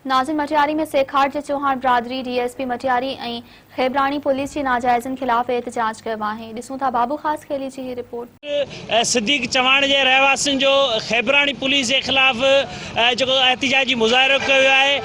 ناظم مٽياري ۾ سيکاٽ جي چوهاڻ برادري D S P Matiari ۽ Khebrani police جي ناجائزين خلاف احتجاج ڪيو آهي. ڏسون ٿا بابو خاصخيلي جي هي رپورٽ. صديق چواڻ جي رهواسين جو کيبراڻي پوليس جي خلاف جيڪو احتجاجي مظاهرو ڪيو ويو آهي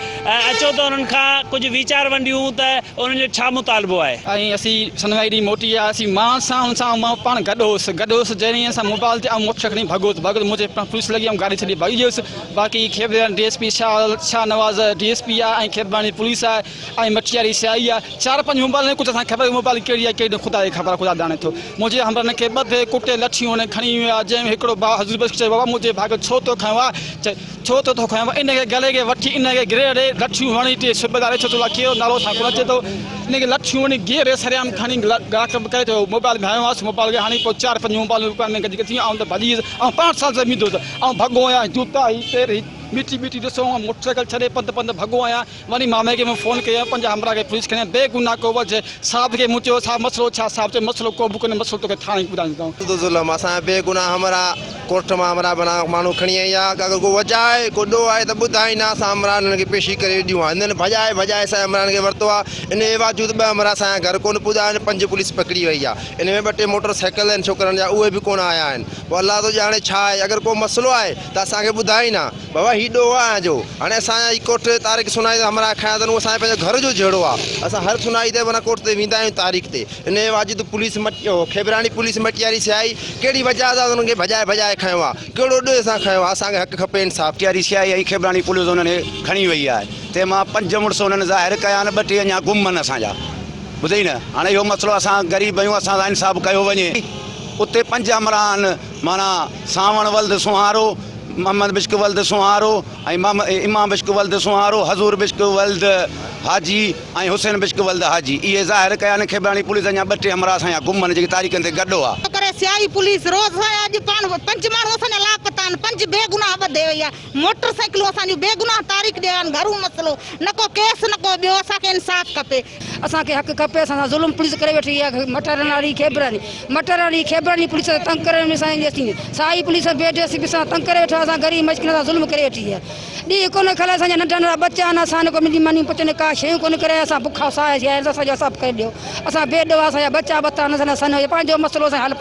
اچو ته انهن کان ڪجهه ويچار ونڊيون ته انهن جو ڇا مطالبو آهي. ۽ اسين سنوائي ڏينهن موٽي آياسين مان سان ان سان مان پاڻ گڏ هوس گڏ هوس جنهن ڏينهن اسان موبائل تي آئون موٽر کڻي ڀڳو هوس ڀڳو منهنجي پوليس لڳي آئون گاڏي ڇڏي ڀڳي ويس باقي Khebrani D S P Shahnawaz D S P آهي ۽ کيبراڻي پوليس آهي ۽ مٺياري سي آئي آهي چار پنج موبائل آهن ڪجهه اسان کي خبر موبائل ڪهڙي آهي ڪهڙي نه خدا کي خبر آهي خدا ڄاڻي ٿو منهنجي همراهن کي ٻڌي ڪٽي لٺيون هڻي کڻي ويا جنهن ۾ هڪڙو ڀاء حضور بخش چيو بابا منهنجي ڀاء کي ڇو تو کنيو آهي چي ڇو تو ٿو کنيو آهي ان کي گلي کي وٺي ان کي گري ڏي لٺيون هڻي ٽي صوبيدار اڇو چولا ڪيرو نالو اسان کي ڪونه اچي ٿو ان کي لٺيون هڻي گيري سرعام کڻي گاهڪ به ڪري ٿو موبائل ۾ هنيو آهيس موبائل کي هڻي پوء چار پنج موبائلون دڪان ۾ گڏ ٿي آئون ته ڀڄي ويس آئون پاڻ سال زمين دوست آئون ڀڳو آهيان جوتا هي پير هي مٽي ٻٽي ڏسو آئون موٽر سائيڪل ڇڏي پنڌ پنڌ ڀڳو آهيان وري مامي کي مون فون ڪيو پنهنجا همراهه کي پوليس کڻي بيگناهه ڪو وجهه صاحب کي مون چيو صاحب مسئلو ڇا صاحب چيو مسئلو ڪو به ڪونهي مسئلو توکي ٿاڻي ٻڌائيندو. ٿو ظلم اسان جا بيگناهه همراهه ڪورٽ مان همراهه بنا ماڻهو کڻي آئي آ اگر ڪو وجهه آهي ڪو ڏوهه آهي ته ٻڌائين ها اسان همراهن هنن کي پيشي ڪري ڏيون ها هنن ڀڄائي ڀڄائي اسان جي همراهن کي ورتو آ ان جي باوجود ٻه همراهه اسان جا گهر ڪونه پڄا آهن پنج پوليس پڪڙي وئي آ ان ۾ ٻه ٽي موٽر سائيڪل آهن ڇوڪرن جا اهي به ڪونه آيا آهن پوء الله ٿو ڄاڻي ڇا آهي اگر ڪو مسئلو آهي ته اسان کي ٻڌائين ها بابا هي ڏوهه آهي جو هاڻي اسان جا هي ڪورٽ تي تاريخ سنائي تي همراهه کنيا اٿن اهو اسان جي پنهنجي گهر جو جهيڙو آهي اسان هر سنائي تي معنيٰ ڪورٽ تي ويندا آهيون تاريخ تي ان جي باوجود پوليس کيبراڻي پوليس مٽياري سياهي ڪهڙي وجهه سان انهن کي ڀڄائي ڀڄائي کنيو آهي ڪهڙو ڏوهه اسان کنيو آهي اسان کي حق کپي انصاف. مٽياري سياهي ۽ کيبراڻي پوليس انهن کي کڻي وئي آهي تنهن مان پنج مڙس انهن ظاهر ڪيا آهن ٻه ٽي اڃا گم آهن اسان جا ٻڌئي نه هاڻي اهو مسئلو اسان غريب آهيون اسان سان انصاف ڪيو وڃي اتي پنج همراهه آهن معنيٰ سانوڻ ولد سونهارو، محمد بشڪ ولد سونهارو ۽ امام بشڪ ولد سونهارو، حضور بشڪ ولد حاجي ۽ حسين بشڪ ولد حاجي اهي ظاهر ڪيا آهن کيبراڻي پوليس اڃا ٻه ٽي همراهه اسان جا گم آهن جيڪي تاريخن تي گڏ هئا. ڪري سياهي پوليس روز اڄ پاڻ پنج ماڻهو اسان جا لاپتا آهن پنج بيگناهه ٻڌي وئي آهي موٽر سائيڪلون اسان جون بيگناهه تاريخ ڏيا آهن گهرو مسئلو نه ڪو ڪيس نه ڪو ٻيو اسان کي انصاف کپي. اسان کي حق کپي اسان سان ظلم پوليس ڪري ويٺي آهي مٽرناري کيبراني مٽرناري کيبراني پوليس تنگ ڪري ويٺي اسان جي سائي پوليس بي ڊي پي سان تنگ ڪري ويٺو اسان غريب مسڪين سان ظلم ڪري ويٺي آهي ڏينهن ڪونه کلي اسان جا ننڍا ننڍا ٻچا آهن اسان ڪو ملي ماني پچن ڪا شيون ڪونه ڪري اسان بکا ساهه آهن اسان جو حساب ڪري ڏيو اسان بي ڏوها اسان جا ٻچا ٻتا آهن اسان پنهنجو مسئلو اسان حل.